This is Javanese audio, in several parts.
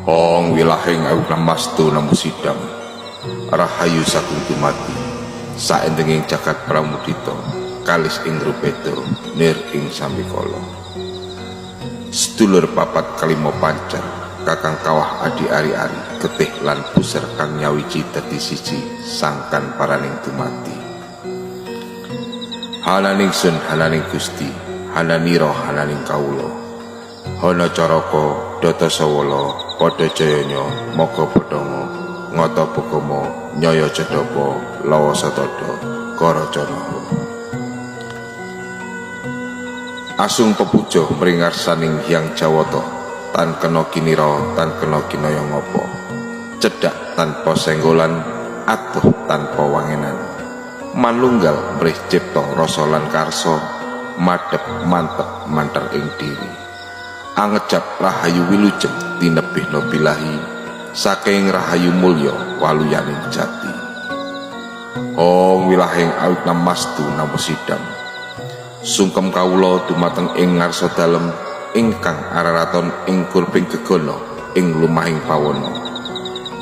Ong wilahing awigna mastu namo sidang rahayu sagung dumadi saendenging jagat pramudita kalis ing rupeda nir ing sambikala. Sedulur papat kalima pancer kakang kawah adi ari-ari getih lan puser kang nyawiji dadi siji sangkan paraning dumadi. Hananing sun hananing Gusti hananira hananing kawula hana caraka data sawala padha jayanya maga padanga ngata bagama nyaya jadapa lawa satada karacana. Asung pepuja mring ngarsaning Hyang Jawata tan kena kinira tan kena kinaya ngapa cedhak tanpa senggolan atuh tanpa wangenan manunggal mrih cipta rasa lan karsa madhep mantep manter ing diri angejap rahayu wilujeng tinebihna bilahi saking rahayu mulya waluyaning jati. Ong wilahing awigna mastu namo sidang sungkem kawula dumateng ing ngarsa dalem ingkang araraton ing kurbing gegana ing lumahing pawana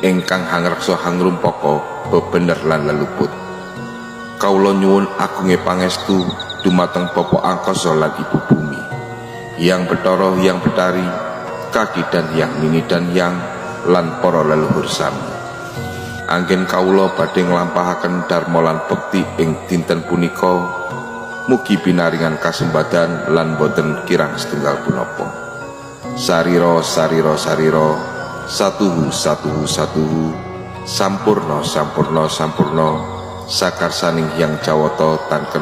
ingkang hangreksa hangrumpaka bebener lan leluput. Kawula nyuwun agunge pangestu dumateng Bapa Angkasa lan Ibu Bumi, Hyang Betara Hyang Betari, kaki dan hyang nini dan hyang lan para leluhur sami. Anggen kawula badhe nglampahaken dharma lan bekti ing dinten punika, mugi pinaringan kasembadan lan boten kirang setunggal punapa. Sarira sarira sarira satuhu satuhu satuhu sampurna sampurna sampurna sakarsaning Hyang Jawata tan kena